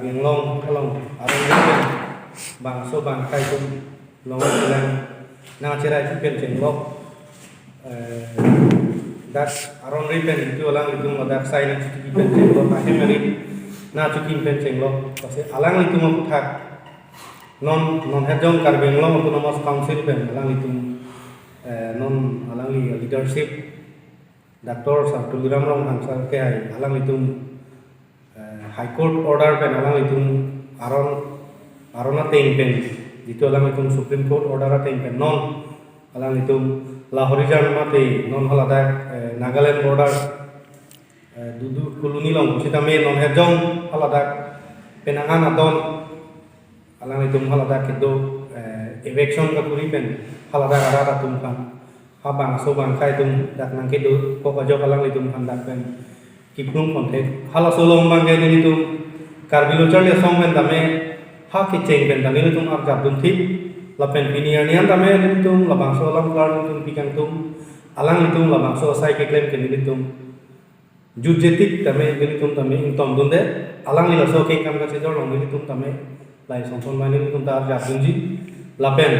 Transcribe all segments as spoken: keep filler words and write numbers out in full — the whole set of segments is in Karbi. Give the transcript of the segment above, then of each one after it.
Karbi Anglong along aron pen bangso bangkai atum along kelang nangcherai pen chenglok, eh, dak aron pen itu alanglitum ladak sai nangchiki pen chenglok, ahem ri nangchiki pen chenglok, lasi alanglitum aphuthak non, non hejong Karbi Anglong Autonomous Council pen alanglitum, eh, non alangli leadership Doctor Sar Tuliram Ronghang sar ke hai alanglitum, eh, High Court order pen alanglitum aron, aron ateng pen, jitu alanglitum Supreme Court order ateng pen non alanglitum Lahorijan mate non haladak, eh, Nagaland border, eh, Dudu Colony along pusitame non hejong haladak penang an adon alanglitum haladak kedo, eh, eviction kakuri pen haladak arat atum aphan, ha bangso bangkai atum dak nangkedo kok ajok alanglitum aphan dak pen kiplung ponthek. Halaso along abangke nelitum Karbi Lo Charli Asong pen tame ha kecheng pen tame nelitum arjap dunthip. Lapen pini arni an tame nelitum labangso alam klar nelitum pi kangtung, alanglitum labangso asai keklem ke nelitum jutjetik tame nelitum tame ingtong dunde, alangli laso kengkam kachejor along nelitum tame lahai songson mai nelitum ta arjap dunji. Lapen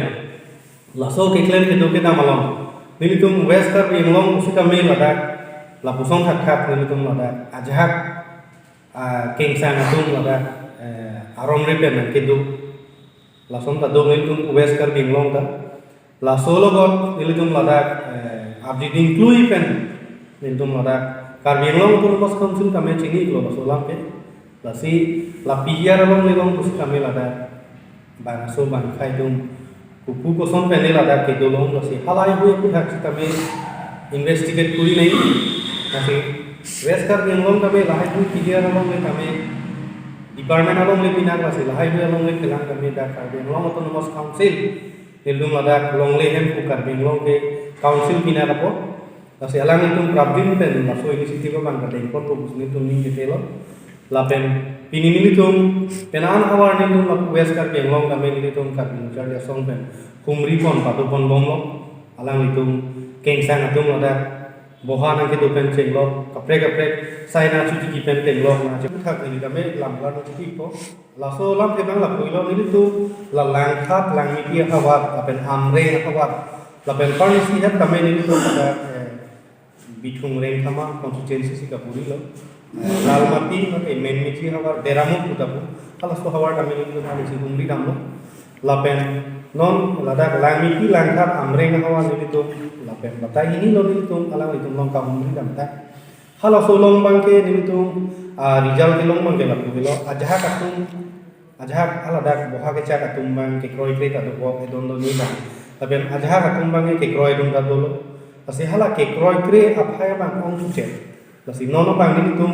laso keklem kedo kedam along nelitum West Karbi Anglong pusitame ladak lapuson thakthak nelitum ladak ajahak, ah, kengsang atum ladak, eh, aron pen nangkedo. Lason ta do nelitum West Karbi Anglong ta. Laso alogot nelitum ladak, eh, arjiding klui pen nelitum ladak Karbi Anglong Autonomous Council tame chini lo laso alam ke. Lasi la P G R along nelong pusitame ladak bangso bangkai atum kopu koson pen ne ladak kedo long, lasi halahai hui aphuthak sitame investigate kuri nai. Lasi West Karbi Anglong tame lahai hui P G R along le tame, department along le pinak, lasi lahai hui along le kelang tame dak Karbi Anglong Autonomous Council nelitum ladak longle hempu Karbi Anglong ke council pinak apot. Lasi alanglitum prapjin pen laso initiative abang kadeng ponpo pusi nelitum ning kethelo. Lapen pini nelitum penang an havar nelitum lapu West Karbi Anglong tame nelitum Karbi Lo Charli Asong pen humri pon pado pon bomlo. Alanglitum kengsang atum ladak boha nangkedo pen chenglok, kaprek kaprek sai nangchotiki pen chenglok, nangchethak neli tame lam klar nangchotiko. Laso alam ke abang lapu-ilo nelitum la Langkhat, Langmeiti ahavar, lapen Amreng ahavar, lapen parnisi het tame nelitum dak, eh, Bithung Rengthama constituency si kapuri lo, eh, Lalmati, mate Menmeji ahavar, Deramuk pu ta pu, halaso ahavar tame nelitum parnisi humri damlo. Lapen non ladak Langmeiti, Langkhat, Amreng ahavar nelitum, lapen batai hini lo nelitum alanglitum along kahumri damtang. Halaso along abangke nelitum, ah, result kelong abangke lapu-ilo, ajahak atum, ajahak haladak boha kechak atum abang kekroikre ta dobom, edon doni abang. Lapen ajahak atum abangke kekroidun ta dolo. Lasi hala kekroikre aphai abang ongchukche. Lasi non abang nelitum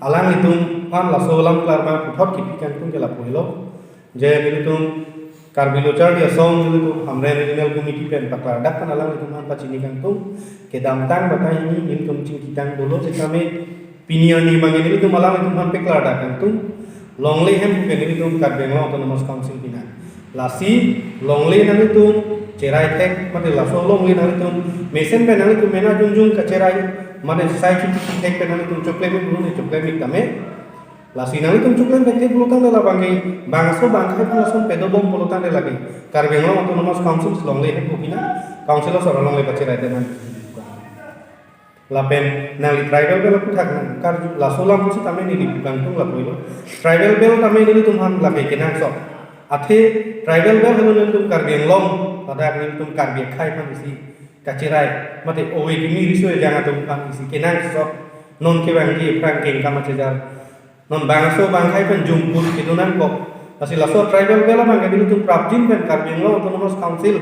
alanglitum aphan laso alam klar abang puthot kipi kangtung ke lapu-ilo. Je nelitum Karbi Lo Charli Asong nelitum Hamren Regional Committee pen paklardak pen alanglitum aphan pachini kangtung. Kedamtang batai hini nelitum chingkitang dolo sitame pini arni abang nelitum alanglitum aphan paklardak kangtung. Longle hempu ke nelitum Karbi Anglong Autonomous Council pinak. Lasi longle nanglitum cherai thek, mate laso longle nanglitum mesen pen nanglitum mena jungjung kacherai, mate sai chotiki thek pen nanglitum choklem ik pulote choklem ik tame. Lasi nanglitum choklem thekthek pulotangte labangke bangso bangkai aphan lason padobom pulotangte lake Karbi Anglong Autonomous Council longle hempu pinak, council asor alongle pacherai te nang. Lapen nangli tribal belt aphuthak nangkarju, laso alam pusitame neli pu kangtung lapu-ilo. Tribal belt tame nelitum aphan lake kenangsot. Athe tribal belt helo nelitum Karbi Anglong, ladak nelitum Karbi akhei aphan isi kacherai, mate ove kimi riso ejang atum aphan isi kenangsot. Non kevangji aphrang kengkam achejar. Non bangso bangkai pen jumput kedo nangkok. Lasi laso tribal belt abangke nelitum prapjin pen Karbi Anglong Autonomous Council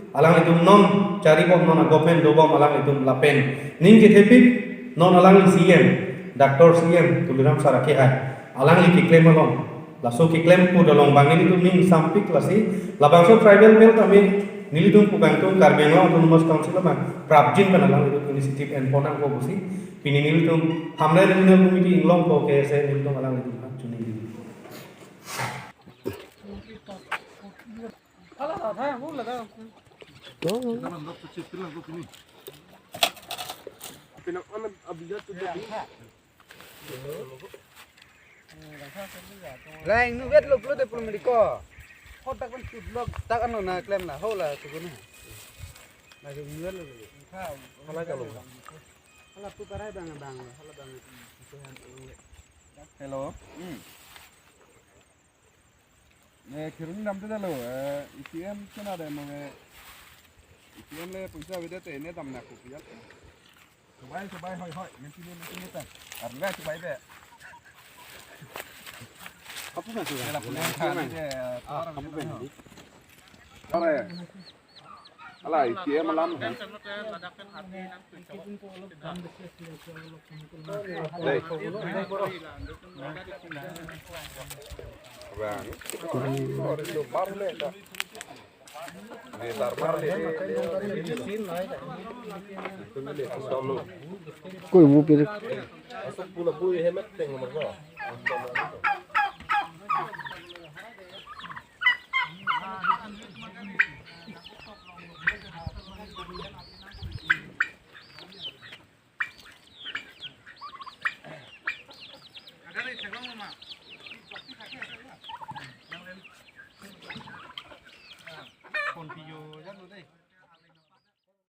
alanglitum non charibom, non a-government dobom alanglitum lapen ning kethepik non alangli C M, Doctor C M Tuliram Sar akehai alangli keklem along laso keklem pu along abang nelitum ning sampik. Lasi labangso tribal belt tame nelitum pu kangtung Karbi Anglong Autonomous Council abang prapjin pen alanglitum initiative enpon nangkok pusi pini nelitum Hamren Regional Committee inglongpo ke se nelitum alanglitum aphan choningri. Lang nu vet lo pulote pulo medi ko. Hot dak pen chut lok dak ano na klem na ho la tu ko na. Na ke muel lo. Hala ka lo. Hala tu karai bang bang. Hala bang. Hello. Hmm. Ne kerun dam te lo. Eh, E T M kena de mo ne. E T M le poisa vede te ne dam na ko pia. Subai, subai, hoi, hoi. Mesti ni, mesti ni ta. Arle subai be. Kapu na subai. Kela pulang kali de. Ah, kapu be. Are. Ala, E T M alam hai. Dei. Bang. Ore lo mar le ta. Koi bu pir. Asok pula bu hemet teng nomor ko.